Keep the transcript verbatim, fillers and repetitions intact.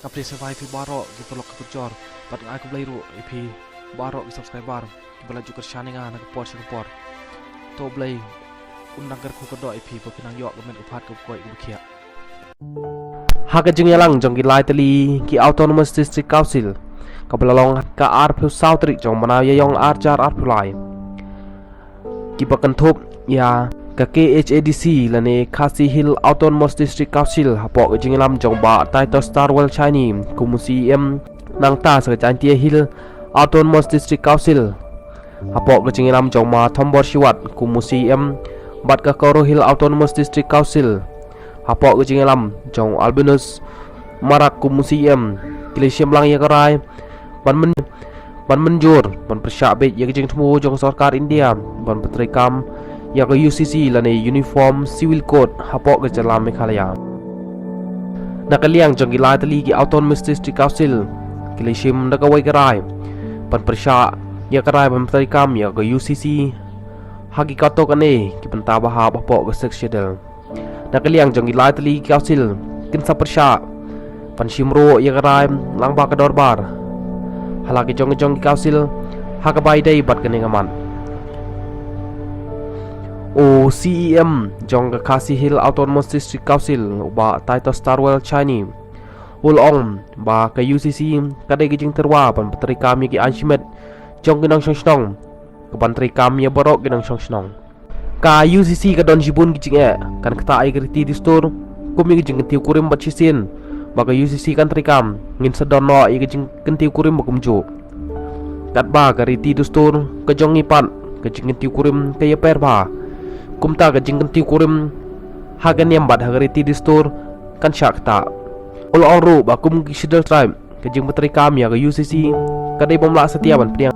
Ka phi sa vai phi baroh ki paralok ki parajor, bad nga ai khublei ruh ïa phi baroh ki subscriber kiba la ju kyrshan ïa nga na ka por sha ka por. To Blei un nang kyrkhu kyrdoh ïa phi ba phin nang ïoh ka met ka phad kaba koit kaba khiah. Ha ka jingïalang jong ki lai tylli ki Autonomous District Council kaba la long ka arphew saw tarik jong u bnai Ïaïong arhajar arphew lai, kiba kynthup ïa ka K H A D C lane Khasi Hills Autonomous District Council hapoh ka jingïalam jong Bah Titus Tarwal Shynie kum u C E M, nangta sa ka Jaintia Hills Autonomous District Council hapoh ka jingïalam jong Ma Thombor Shiwat kum u C E M, bad ka Garo Hills Autonomous District Council hapoh ka jingïalam jong Albinus Marak kum u C E M, ki la shim lang ïa ka rai ban myn ban mynjur ban pyrshah beit ïa ka jingthmu jong ka sorkar India ban pyntreikam ïa ka U C C lane Uniform Civil Code hapoh ka jylla Meghalaya. Na ka liang jong ki lai tylli ki Autonomous District Council ki la shim da kawei ka rai ban pyrshah ïa ka rai ban pyntreikam ïa ka U C C ha ki katto katne ki bynta ba hap hapoh ka Sixth Schedule. Na ka liang jong ki lai tylli ki council kin sa pyrshah ban shim ruh ïa ka rai lang bad ka dorbar ha la ki jong ki jong ki council ha kaba ïadei bad kane ka mat. U C E M jong ka Khasi Hills Autonomous District Council, u Bah Titus Tarwal Shynie, u la ong ba ka U C C ka dei ka jingtyrwa ban pyntreikam ïa ki aiñ shimet jong ki nongshong shnong, ka ban treikam ïa baroh ki nongshong shnong. Ka U C C ka don shibun ki jingeh, kan ktah ïa ka riti dustur kum ïa ka jingkyntiew kurim bad shisien ba ka U C C kan treikam, ngin sa don noh ïa ka jingkyntiew kurim ba kumjuh. Katba ka riti dustur ka jong ngi pat, ka jingkyntiew kurim ka ïapher bha. Kumta ka jingkyntiew kurim ha ka niam bad ha ka riti dustur kan shah ktah. U la ong ruh ba kum ki Scheduled Tribe, ka jingpyntreikam ïa ka U C C ka dei bym lah satia ban pdiang.